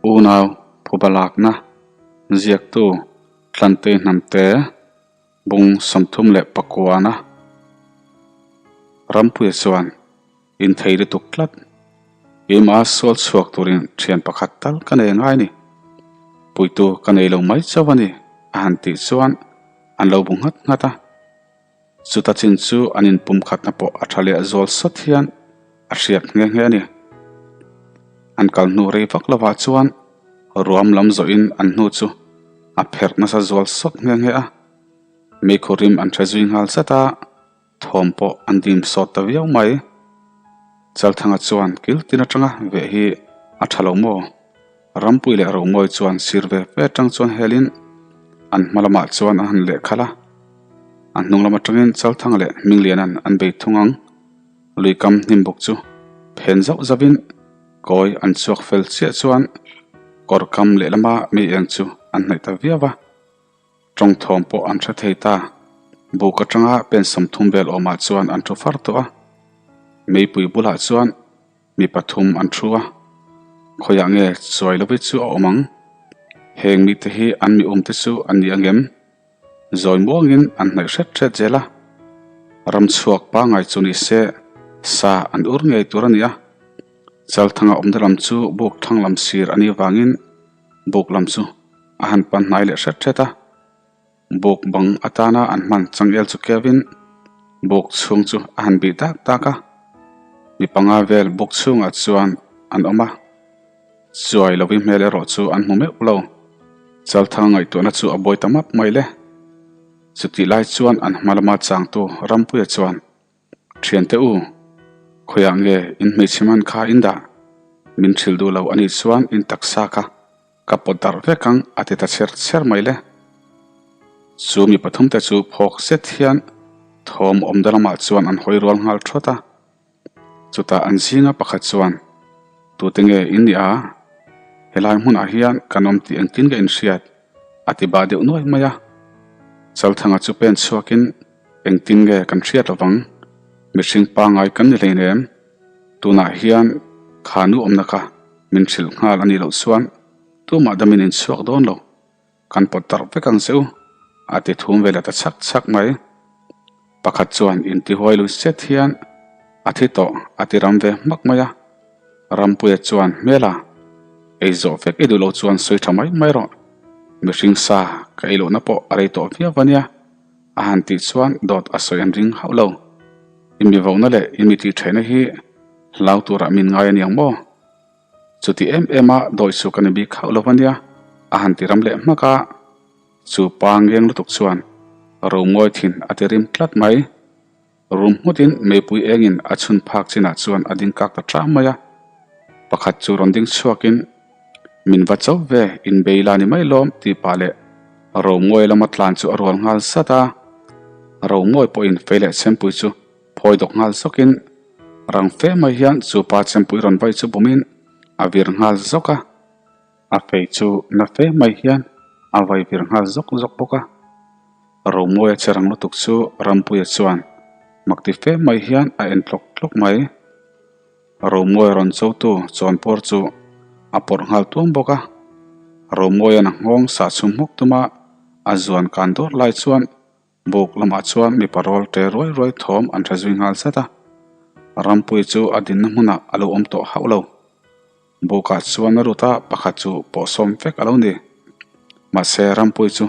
Unau phuba lakna ziaktu Tlantei Hnamte bung 39-na Rampuia chuan inthei lutuk tlat. Keimah sual chhuak turin thian pakhat tal ka nei ngai ni. Puitu ka nei lo mai chauh a ni a han tih chuan an lo bu nghat nghat a. Chuta chin chu an inpum khatna pawh a tha leh zual sawt hian a hriat nghe nghe a ni. An kal hnu rei vak lovah chuan ruam lam zawhin an hnu chu a pherh nasa zual sawt nghe nghe a. Meikhu rim an hre zui nghal zat a, thawm pawh an dim sawt ta viau mai. Chalthanga chuan kil tin atanga veh hi a tha lo maw? Rampui leh Romawi chuan sir ve ve atang chuan helin an hma lamah chuan an han leh khalh a, a hnung lam atangin Chalthanga leh Hmingliana'n an bei thung ang. Luikam hnim bawk chu phen zauh zauhin kawi an chhuak fel chiah chuan kawr kam lehlama mi eng chu an hnaih ta viau a. Tawng thawm pawh an hre thei ta. Buk atanga pen 30 vel awmah chuan an thu far tawh a. Meipui bulah chuan mi pathum an thu a. Khawiah nge chuai lovi chu a awm ang? Heng mite hi an mi awmte chu an ni angem? Zawi muangin an hnaih hret hret zel a. Ram chhuak pangai chu ni se sa an ur ngei tur a ni a. Chalthanga awmna lam chu buk thlang lam sir a nih vangin Buk lam chu a han pan hnai leh hret hret a, buk bang atana an hman changel chu kevin buk chhung chu a han bih dak dak a, mi panga vel buk chhungah chuan an awm a, chuai lovi hmel erawh chu an hmu meuh lo, Chalthanga ngaihtuahna chu a buai ta map mai le. Chutih lai chuan an hma lama changtu Rampuia chuan. Thiante u, khawiah nge in hmeichhe man kha in dah? Min thil duh lo a nih chuan in taksa kha ka pawt darh vek ang a ti ta chher chher mai le. Chu mi pathumte chu phawk zet hian thawm awmda lamah chuan an hawi rual nghal thawt a. Chutah an zinga pakhat chuan, Tute nge in nih a? Helai hmunah hian kan awm tih engtin ka inhriat? a ti bah deuh nuai mai a. Chalthanga chu pen chhuakin Engtin nge kan hriat lovang? Mihring pangai kan ni hleinem. Tunah hian kha nu awmna kha min hrilh nghal a nih loh chuan tumah damin in chhuak dawn lo. Kan pawt darh vek ang che u, a ti thum ve leh ta chhak chhak mai. Pakhat chuan intihuai lui set hian a thi tawh a ti ram ve hmak mai a. Rampuia chuan hmela ei zawh vek i duh loh chuan sawi tha mai mai rawh. Mihring sa ka ei lohna pawh a rei tawh viau a nia. A han tih chuan dawt a sawi an ring hauh lo. I mi vohna leh i mi tih theihna hi hlau turah min ngai a niang maw? Chuti em em a dawi chu ka ni bik hauh lo a nia, a han ti ram leh hmak a. Chu pa ngeng lutuk chuan Romawi thin a ti rim tlat mai. Rum nghutin meipui engin a chhun phak chinah chuan a ding kak ta ṭam mai a. Pakhat chu rawn ding chhuakin, Min va cho ve, inbei la ni mai lawm tih pah leh Romawi lama tlan chu a rual nghal zat a. Romawi pawhin fei leh chempui chu phawi dawk nghal zawkin rang fe mai hian chu pa chempui rawn vaih chu bumin a vir nghal zawk a. A fei chu na fe mai hian a vai vir nghal zawk zawk bawk a. Romawia che rang lutuk chu Rampuia chuan mak ti fe mai hian a en tlawk tlawk mai. Romawia rawn chotu chawnpawr chu a pawrh nghal tuam bawk a. Romawia'n a nghawng sah chhum hmuk tuma a zuan kan dawr lai chuan buk lamah chuan mipa rawl ṭe ruai ruai thawm an hre zui nghal zat a. Rampui chu a dinna hmunah a lo awm tawh hauh lo. Bukah chuan a lut a, pakhat chu pawhsawm vek a lo ni. Mahse, Rampui chu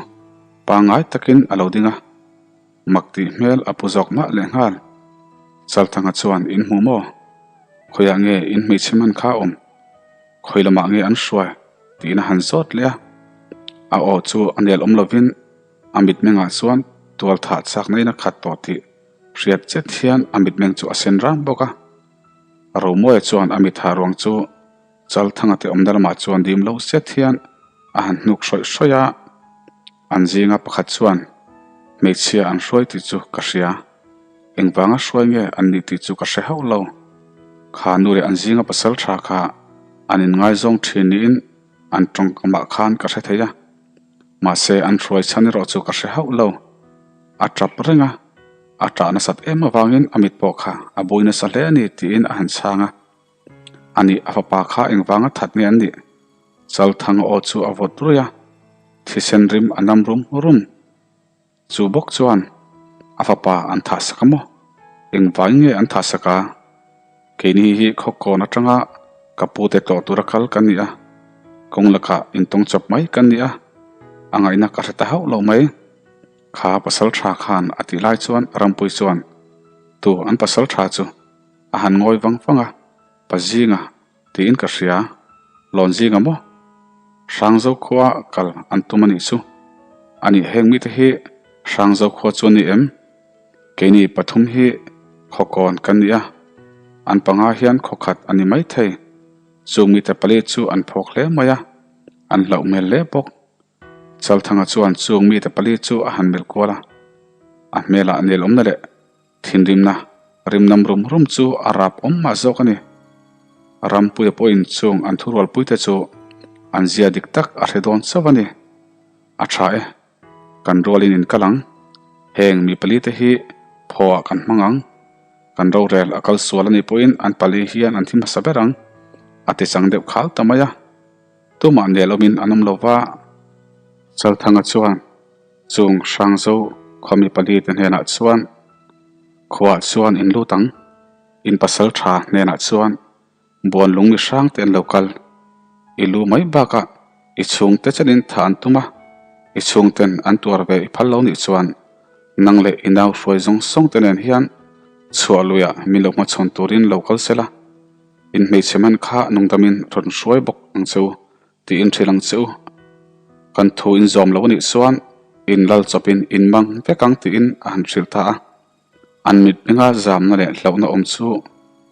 pangngai takin a lo ding a, mak tih hmel a pu zawk mah lehnghal. Chalthanga chuan, In hmu maw? Khawiah nge in hmeichhe man kha a awm? Khawi lamah nge an hruai? tiin a han zawt leh a. A aw chu a nel awm lovin a mitmengah chuan tual thah chakna in a khat tawh tih hriat chet hian a mitmeng chu a sen ram bawk a. Romawia chuan a mitha ruang chu Chalthanga te awmna lamah chuan dim lo zet hian a han hnuk hrawih hrawih a, an zinga pakhat chuan hmeichhia an hruai tih chu ka hria, engvanga hruai nge an nih tih chu ka hre hauh lo. Kha nu leh an zinga pasal tha kha an inngaizawng thin niin an tawngkamah khan ka hre thei a, mahse an hruai chhan erawh chu ka hre hauh lo. A tap reng a. A ṭah nasat em avangin a mit pawh kha a bui nasa hle a ni tiin a han chhang a. Ani, a fapa kha engvanga that nge an nih? Chalthanga aw chu a vawt ruih a, thisen rim a nam rum rum. Chu bawk chuan a fapa an thah sak a maw? Engvai nge an thah sak a? Keini hi khawkawn atanga ka pute tlawh tura kal kan ni a, kawng lakah intawng chawp mai kan ni a, a ngaihna ka hre ta hauh lo mai. Kha pasal tha khan a tih lai chuan Rampui chuan tu an pasal tha chu a han ngawi vang vang a, pa zinga Tiin ka hria, lawn zinga maw? Hrangzo khua kal an tum a nih chu. A nih heng mite hi Hrangzo khua chu a ni em? Keini pathum hi khawkawn kan ni a, an panga hian khawkhat a ni maithei. Chung mite pali chu an phawk hle mai a, an hlauh hmel hle bawk. Chalthanga chuan chung mite pali chu a han melh kual a, a hmelah nelawmna leh Thinrimna rimnam rum rum chu a rap awm mah zawk a ni. Rampuia pawhin chung an thurualpuite chu an zia dik tak a hre dawn chauh a ni. A tha e, kan rualin in kal ang. Heng mi palite hi phawah kan hmang ang. Kan rorel a kal sual a nih pawhin an pali hian an thi hmasa ber ang, a ti chang deuh khal ta mai a. Tumah nel awmin an awm lo va, Chalthanga chuan Chung Hrangzo khuami palite hnenah chuan khuaah chuan in lut ang, in pasal tha hnenah chuan buan lung mi hrang te an lo kal. I lu mai bakah i chhungte chenin thah an tum a, i chhungten an tuar ve i phal lo nih chuan nang leh i nau hruai zawng zawng te nen hian chhuah luiah min lo hmachhawn turin lo kal sela, in hmeichhe man kha nungdamin rawn hruai bawk ang che u. Tiin hrilh ang che u. Kan thu in zawm lo anih chuan in lal chawpin in mang vek ang tiin a han hrilh ta a. An mit hminga zamna leh hlauhna awm chu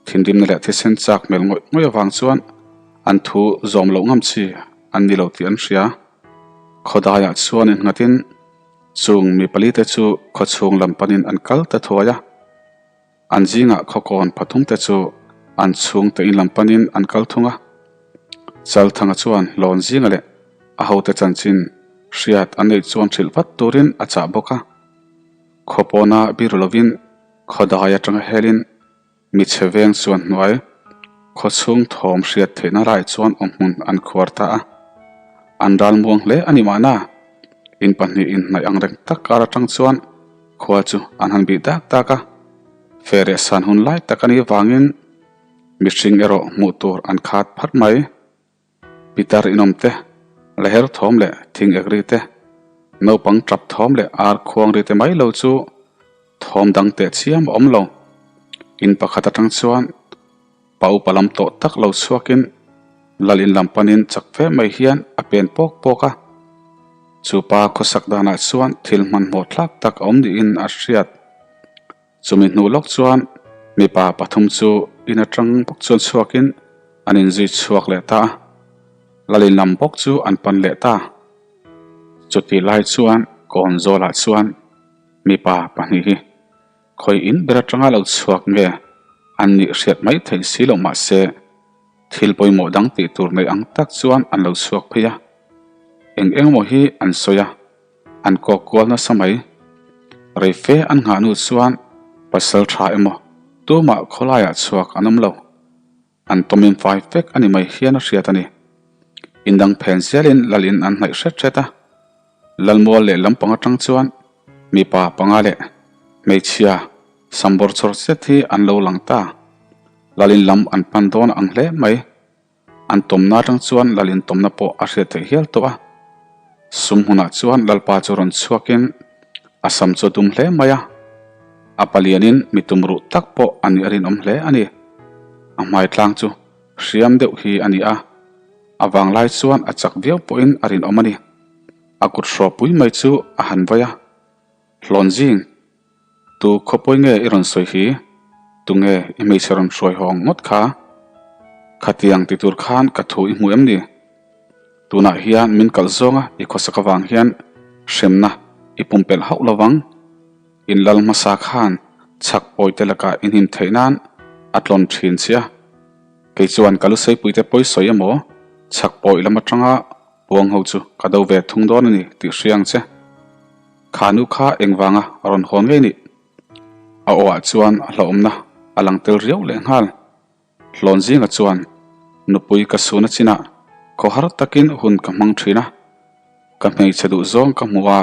thinrimna leh thisen chak hmel ngawih ngawih avang chuan an thu zawm loh ngam chi an ni lo tih an hria. Khawdaiah chuan innghatin chung mi palite chu khawchhung lam panin an kal ta thuai a. An zingah khawkawn pathumte chu an chhungte in lam panin an kal thung a. Chalthanga chuan lawn zinga leh a hote chanchin hriat an neih chuan hrilh vat turin a chah bawk a. Khaw pawna biru lovin khawdai atanga helin mi chhe veng chuan hnuai khaw chhung thawm hriat theihna laiah chuan awmhmun an khuar ta a. An ral muang hle a ni mahna, in pahnih inhnaih ang reng tak kar atang chuan Khua chu an han bih dak dak a, fereh san hun lai tak a nih vangin mihring erawh hmuh tur an khat phat mai. Pitar inawm te, leher thawm leh thing ek ri te, naupang tap thawm leh ar khuang ri te mai lo chu thawm dang teh chiam a awm lo. In pakhat atang chuan Pa upa lam tawh tak lo chhuakin lal in lam panin chak fe mai hian a pen pawk pawk a. Chu pa khawsak danah chuan thil hmanhmawh thlak tak a awm niin a hriat. Chumi hnu lawk chuan mipa pathum chu in atang bawk chuan chhuakin an inzui chhuak leh ta a. Lal in lam bawk chu an pan leh ta. Chutih lai chuan kawn zawlah chuan mipa pahnih hi Khawi in ber atanga lo chhuak nge an nih hriat mai theih si loh mahse thil pawimawh dang tih tur nei ang tak chuan an lo chhuak phei a, eng eng emaw hi an sawi a, an kawk kual nasa mai. Rei fe an nghah hnu chuan pasal tha emaw tumah khawlaiah chhuak an awm lo. An tawmin fai vek a ni mai hian a hriat a ni. Indang phen zelin lalin an hnaih hret hret a. Lalmual leh lampang atang chuan mipa panga leh hmeichhia sambawr chawr zet hi an lo lang ta. Lalin lam an pan dawn ang hle mai. An tawmna atang chuan lalin tawmna pawh a hriat theih hial tawh a. Sum hmunah chuan Lalpa chu rawn chhuakin a sam chu a dum hle mai a. A palianin mi tumruh tak pawh a nih a rinawm hle a ni. A hmai tlang chu hriam deuh hi a ni a, a vanglai chuan a chak viau pawhin a rinawm a ni. A kut hrawpui mai chu a han vai a, Hlawn zing, tu khawpawi nge i rawn sawi hi? Tunge i hmeichhe rawn hruai hawng ngawt kha? Khatiang ti tur khan ka thu i hmu em ni? Tunah hian min kalh zawnga i khawsak avang hian hremna i pumpelh hauh lovang. In lal hmasa khan chhak pawite lakah i hnim theih nan a tlawn thin che a. Kei chuan ka luseipuite pawi sawi emaw chhak pawi lam atanga puang ho chu ka do ve thung dawn a ni tih hria ang che. Kha nu kha engvanga a rawn hawn ngei nih? A aw ah chuan a hlauhawmna a lang tel riau lehnghal. Hlawn zinga chuan nupui ka suna chinah. Khawhar takin hun ka hmang thin a, ka hmeichhe duh zawng ka hmu a,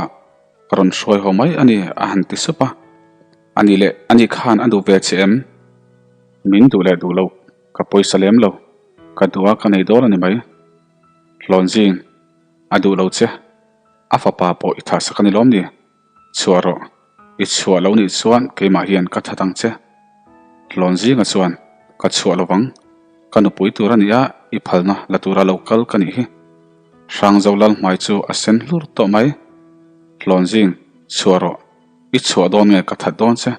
ka rawn hruai haw mai a ni a han ti sup a. A nih leh ani khan a duh ve che em? Min duh leh duh lo, ka pawisa lem lo, ka duh a ka nei dawn a ni mai. Hlawnzing, a duh lo che, a fapa pawh i thahsak a ni lawm ni? Chhuah rawh, i chhuah lo nih chuan keimah hian ka that ang che. Hlawn zinga chuan, Ka chhuah lo vang, ka nupui tur a ni a, i phalna la tura lo kal ka nih hi. Hrangzo lal hmai chu a sen hlur tawh mai. Hlawn zing, chhuah rawh, i chhuah dawn nge ka that dawn che,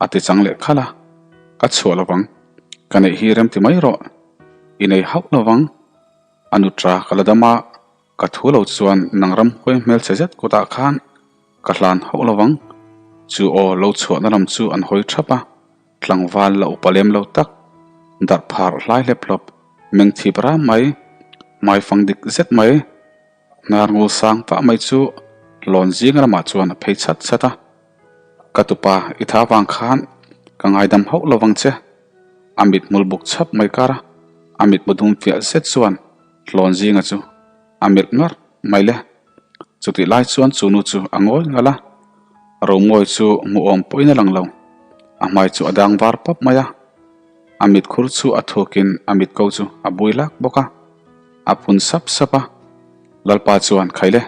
a ti chang leh khalh a. Ka chhuah lo vang, ka neih hi rem ti mai rawh, i nei hauh lo vang. A nutra ka la dam a, Ka thu lo chuan nang ramhuai hmelchhe zet kutah khan ka hlan hauh lo vang. Chu aw lo chhuahna lam chu an hawi thap a, tlangval la upa lem lo tak, darh phar hlai hlep hlawp, meng thip ram mai, hmaifang dik zet mai, hnar ngul sang vah mai chu lawn zing ramah chuan a phei chhat chhat a. Ka tupa i tha vang khan ka ngaidam hauh lo vang che. A mithmul buk chhap mai kar a, a mithmu dum fiah zet chuan Hlawn zinga chu a melh ngar mai le. Chutih lai chuan chu nu chu a ngawi ngal a, Romawi chu hmuhawm pawhin a lang lo. A hmai chu a dang var pap mai a, a mit khur chu a thuakin a mit ko chu a bui lak bawk a, a phun sap sap a. Lalpa chuan, Khai le,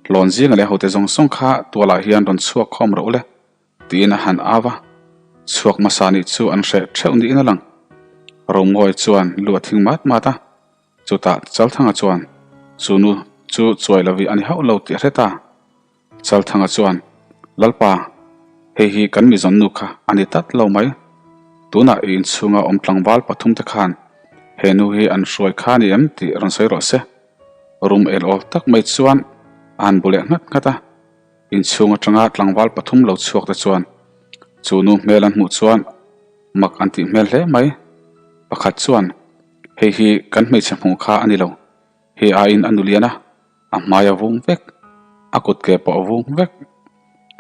Hlawn zinga leh hote zawng zawng kha tualah hian rawn chhuak khawm rawh u le. Tiin a han au a, chhuak hmasa nih chu an hreh theuh niin a lang. Romawi chuan lu a thing mat mat a, chutah Chalthanga chuan chu nu chu chuai lovi a ni hauh lo tih a hre ta. Chalthanga chuan, Lalpa, hei hi kan mizawn nu kha a ni tlat lo mai. Tunah i inchhunga awm tlangval pathumte khan he nu hi an hruai kha a ni em tih rawn sawi rawh se. Rum el awl tak mai chuan a han bu leh nghat nghat a. Inchhung atanga tlangval pathum lo chhuak te chuan chu nu hmel an hmuh chuan mak an tih hmel hle mai. Pakhat chuan, Hei hi kan hmeichhe hmuh kha a ni lo. Hei aiin a nu lian a, a hmai a vung vek, a kut ke pawh a vung vek.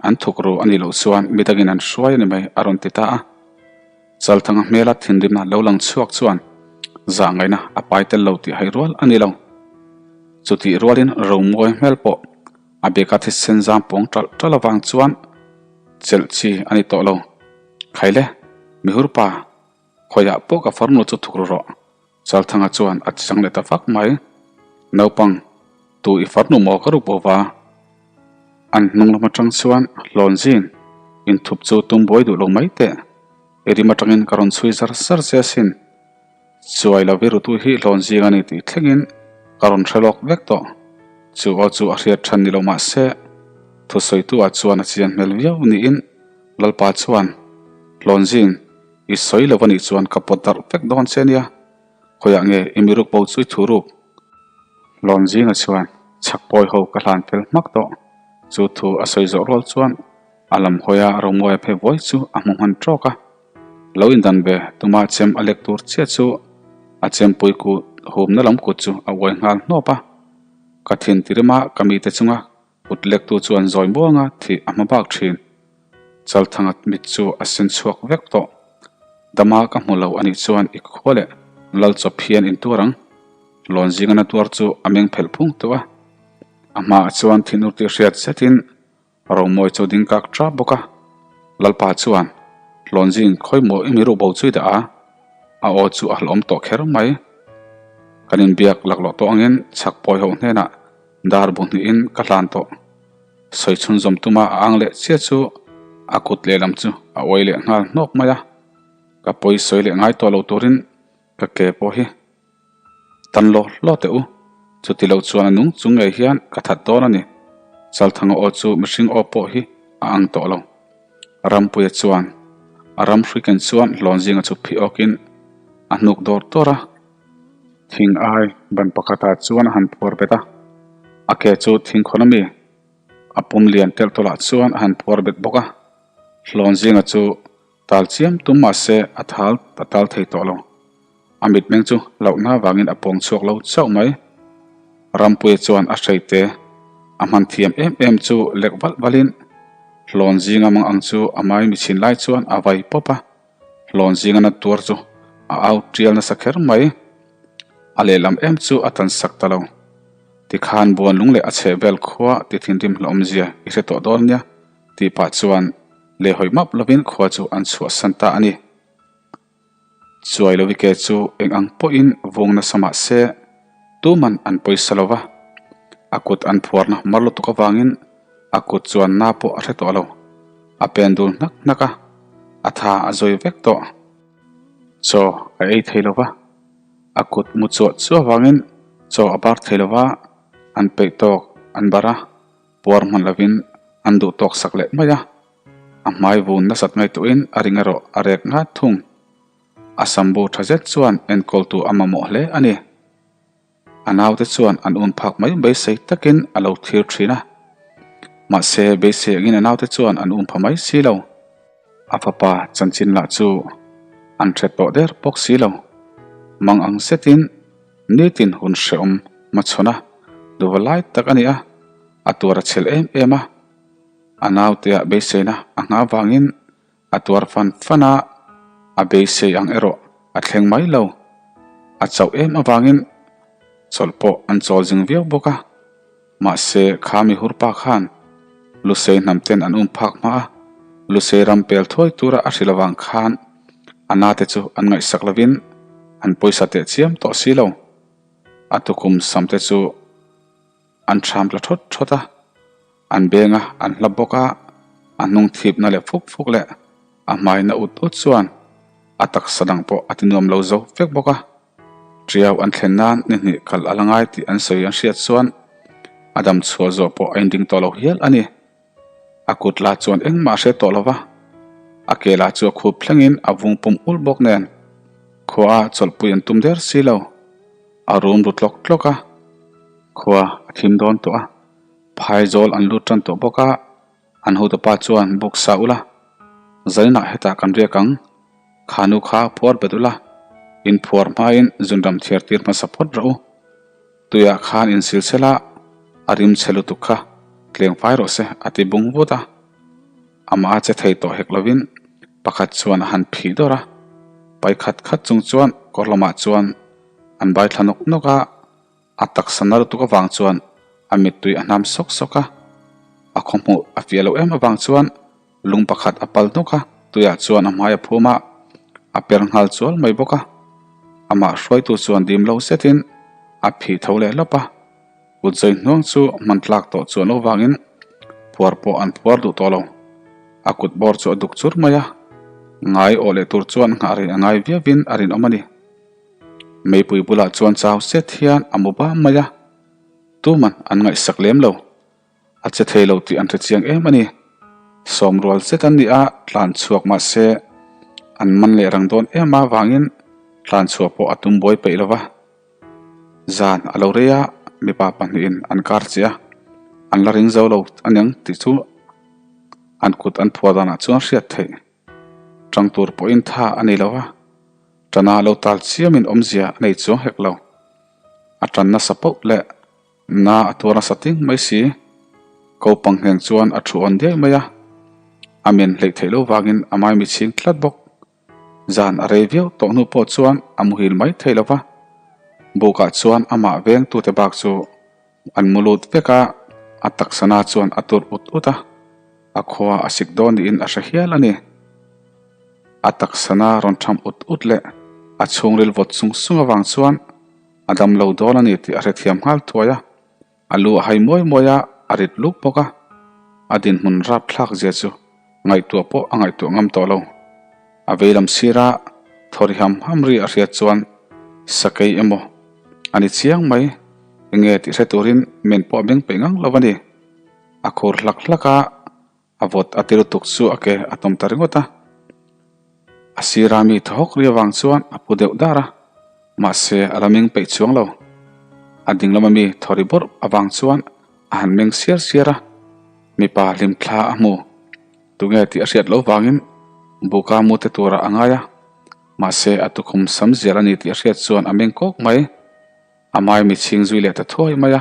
An thuk ru a nih loh chuan midangin an hruai a ni mai a rawn ti ta a. Chalthanga hmela thinrimna lo lang chhuak chuan zah ngaihna a pai tel lo tih hai rual a ni lo. Chutih rualin Romawi hmel pawh A beka thisen zam pawng ṭalh ṭalh avang chuan chelh chi a ni tawh lo. Khaile, mihur pa, khawiah pawh ka farnu chu thuk ru rawh. Chalthanga chuan a chiang leh ta fak mai. Naupang, tu i farnu maw ka ruk bo va? An hnung lam aṭang chuan hlawn zin, inthup chu tum buai duh lo mai teh. I rim aṭangin ka rawn chhui zar zar che asin. Chuai lo virutu hi hlawn zing a ni tih thlengin ka rawn hre lawk vek tawh. Chu aw chu a hriat than ni lo mah se, thusawitu ah chuan a chian hmel viau niin Lalpa chuan, Hlawn zing, i sawi lo a nih chuan ka pawt darh vek dawn che nia, khawiah nge i miruk bo chu i thu ruk? Hlawn zinga chuan chhak pawi ho ka hlan fel hmak tawh. Chu thu a sawi zawh rual chuan a lam hawia Romawia phei vawi chu a hmu hman tawk a. Lo indan ve tuma chem a lek tur chiah chu a chempui kut humna lam kut chu a uai nghal hnawp a. Ka thin tirima ka mite chunga kut lektu chuan zawi muanga thih a hma bak thin. Chalthanga mit chu a sen chhuak vek tawh. Dama ka hmu lo anih chuan i khua leh lal chawp hian in tuar ang. Lawn zinga na tuar chu a meng phelh phung tawh a. A hmaah chuan thinur tih hriat zetin Romawi chu ding kak tap bawk a, Lalpa chuan, Hlawnzing khawimaw i mi ruh bo chui dah a? A aw chu a hlawm tawh kher mai. Kan inbiak laklawh tawh angin chhak pawi ho hnenah dar bu hnihin ka hlan tawh. Sawi chhunzawm tuma a ang leh chiah chu a kut lehlam chu a uai leh nghal hnawk mai a, ka pawi sawi leh ngai tawh lo turin ka ke pawh hi Tan law law teh u, chuti lo chuan a nung chung ngei hian ka that dawn a ni. Chalthanga aw chu mihring aw pawh hi a ang tawh lo. Rampuia chuan a ram hruiken chuan hlawn zinga chu phih awkin a hnuk dawr dawr a. Thing ai ban pakhatah chuan a han phuar bet a, a ke chu thingkhawn a mi a pum lian telh tawlhah chuan a han phuar bet bawk a. Hlawn zinga chu tal chiam tum mahse a thal a tal thei tawh lo. A mitmeng chu hlauhna vangin a pawng chhuak lo chauh mai. Rampuia chuan a hreite a hman thiam em em chu lek valh valhin hlawn zinga mang ang chu a mai michhin lai chuan a vai pawp a, hlawn zinga na tuar chu a au tial nasa kher mai. A lehlam em chu a tan sak ta lo. Tikhan buan lung leh a chheh vel khua ti thinrim hlawmzia i hre tawh dawn nia tih pah chuan lehhawi map lovin khua chu an chhuahsan ta a ni. Chuai Lovike chu eng ang pawhin vung nasa mah se tuman an pawisa lo va, a kut an phuarna mar lutuk avangin a kut chuan na pawh a hre tawh lo. A pen dul hnak hnak a, a tha a zawi vek tawh. Chaw a ei thei lo va, a kut mu chuah chuah avangin chaw a bar thei lo va, an peih tawk an bar a, puar hman lovin an duh tawk sak leh mai a. A hmai vun nasat ngaihtuahin a ring erawh a rek ngat thung. A sambu tha zet chuan enkawltu a mamawh hle a ni. A naute chuan an un phak mai beisei takin a lo thlir thin a. Mahse, beisei angin a naute chuan an um pha mai si lo. A fapa chanchin lah chu an hre tawh der bawk si lo. Mang ang zetin nitin hun hrehawm hmachhawn a duva lai tak a ni a, a tuar a chhel em em a. A nauteah beiseina a nghah vangin a tuar fan fan a, a beisei ang erawh a thleng mai lo. A chauh em avangin chawlh pawh an chawl zing viau bawk a. Mahse, kha mi hurpa khan Lusei hnam ten an um phak hma a, Lusei ram pel thuai tura a hrilh avang khan a nate chu an ngaihsak lovin an pawisa teh chiam tawh si lo. A tukum samte chu An ṭham tla ṭhawt ṭhawt a, an beng a, an hla bawk a, a hnung thipna leh fuk fuk leh a hmaina ut ut chuan a taksa dang pawh a ti nuam lo zo vek bawk a. Ṭiau an thlen nan ni hnih kal a la ngai tih an sawi an hriat chuan a dam chhuah zawh pawh a inding tawh lo hial a ni. A kut lah chuan engmah a hre tawh lo va, a ke lah chu a khup thlengin a vung pum ulh bawk nen khua a chawlhpui an tum der si lo. A rum ru tlawk tlawk a, khua a thim dawn tawh a, phaizawl an lut tan tawh bawk a, an hotupa chuan buk sa ula, Zainah hetah kan riak ang, khanu kha phuar bet ula, in phuar hmain zunram thiar tir hmasa phawt rawh u, tuiah khan in sil sela a rim chhe lutuk kha tleng fai rawh se a ti bung vut a. Amah a che thei tawh hek lovin pakhat chuan a han phih dawrh a, pai khat khat chung chuan kawr lamah chuan an bai thla nawk nawk a, a taksa na lutuk avang chuan a mittui a hnam sawk sawk a, a khawhmuh a fiah loh em avang chuan lung pakhat a pal hnawk a, tuiah chuan a hmai a phum a, a per nghal chual mai bawk a, amah hruaitu chuan dim lo zetin a phih tho leh lawp a. Kut zawi hnuang chu hman tlak tawh chuan lo vangin phuar pawh an phuar duh tawh lo. A kut bawr chu a duk chur mai a, ngai awh leh tur chuan nghah rei a ngai viauin a rinawm a ni. Meipui bulah chuan chau set hian a mu bam mai a, tuman an ngaihsak lem lo. A che thei lo tih an hre chiang em a ni. Sawm rual zet an ni a, tlan chhuak mah se an man leh rang dawn em avangin tlan chhuah pawh a tum buai peih lo va. Zan a lo rei a, mipa pahnihin an kar chiah a, an la ring zo lo aniang tih chu an kut an phuah danah chuan hriat theih. Tang tur pawhin tha a nei lo a, tana lo tal chiamin awmzia a nei chuang hek lo. A tan nasa poh leh na a tuar nasa ting mai si. Kopang ngheng chuan a thu awn diai mai a, a men hleih theih lo vangin a maimi chhing tlat bawk. Zan a rei viau tawh hnu pawh chuan a muhil mai thei lo va, bukah chuan amah vengtute bak chu an mu lut vek a, a taksana chuan a tur ut ut a, a khua a sik dawn niin a hre hial a ni. A taksana rawn tham ut ut leh a chhungril vawt sung sung avang chuan a dam lo dawn a ni tih a hrethiam nghal thuai a. A lu a hai muai muai a, a rit luk bawk a. A dinhmun rapthlak zia chu ngaihtuah pawh a ngaihtuah ngam tawh lo. A veilam sira thaw ri ham ham ri a hriat chuan sakei emaw a ni chiang mai, enge tih hre turin men pawh a beng peih ngang lo a ni. A khur hlak hlak a. A vawt a ti lutuk chu a ke a tawm ta ringawt a. A sira mi thaw hawk ri avang chuan a pu deuh dar a, mahse a la meng peih chuang lo. A ding lama mi thaw ri bawrh avang chuan a han meng siar siar a, mipa hlim thla a hmu. Tunge tih a hriat loh vangin buka mu te turah a ngai a, mahse a tukhum sam zial a ni tih a hriat chuan a meng kawk mai. A mai mi chhing zui leh ta thuai mai a,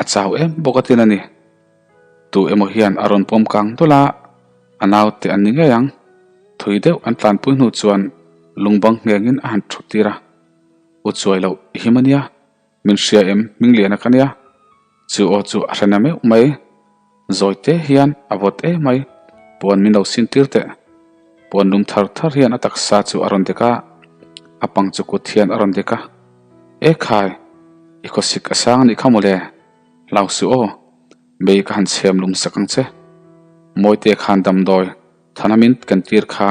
a chau em bawk a tin a ni. Tu emaw hian a rawn pawm kang dawlh a, a naute an ni ngei ang. Thui deuh an tlanpui hnu chuan lungbang nghengin a han thut tir a. U chuai loh i him a nia, min hria em Hmingliana ka nia. Chu aw chu a hre na meuh mai. Zawi te hian a vawt em mai, puan min lo sin tir teh. Puan lum thar thar hian a taksa chu a rawn dek a, a pang chu kut hian a rawn dek a. E khai, i khawsik a sang a nih kha mawle, hlau suh aw, mei ka han chhem lum sak ang che. Mawite khan damdawi thana min ken tir kha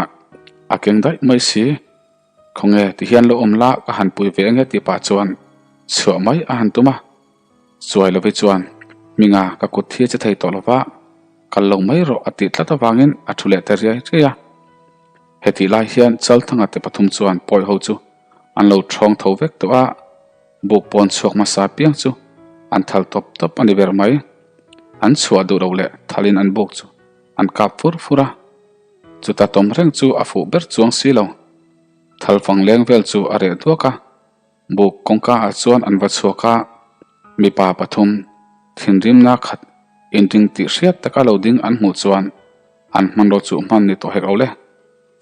a keng daih mai si. Khawnge ti hian lo awm la ka han pui ve ange tih pah chuan chhuah mai a han tum a. Chuai lovi chuan Hminga ka kut thi a che thei tawh lova, kal lo mai rawh a tih tlat avangin a thu leh ta riai riai a. Hetih lai hian Chalthanga te pathum chuan pawi ho chu an lo thawng tho vek tawh a, buk pawn chhuak hmasa piang chu an thal tawp tawp a ni ber mai. An chhuah duh lo leh thalin an buk chu an kap fur fur a. Chuta tawm reng chu a fuh ber chuang si lo. Thal fang leng vel chu a reh duak a, buk kawngka ah chuan an va chhuak a, mipa pathum thinrimna khat inring tih hriat taka lo ding an hmuh chuan an hmanraw chu hman ni tawh hek lo le.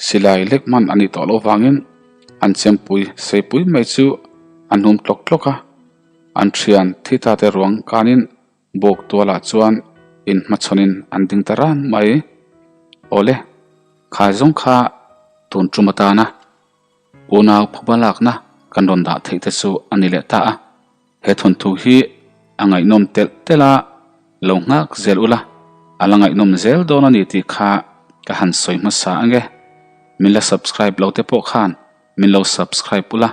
Silai lek hman a nih tawh loh vangin an chempui seipui mai chu an hum tlawk tlawk a, an thian thi ta te ruang kanin Bawk tualah chuan inhmachhawnin an ding ta ran mai. Awle, kha zawng kha tun tum atana unau phuba lakna kan rawn dah theih te chu a ni leh ta a. He thawnthu hi a ngaihnawm telh telh a, lo nghak zel ula, a la ngaihnawm zel dawn a ni tih kha ka han sawi hmasa ange. Min la subscribe lo te pawh khan Min lo subscribe ula,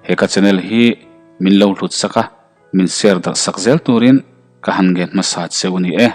he ka channel hi min lo hlut sak a, min share darh sak zel turin ka han ngen hmasa cheu a ni e.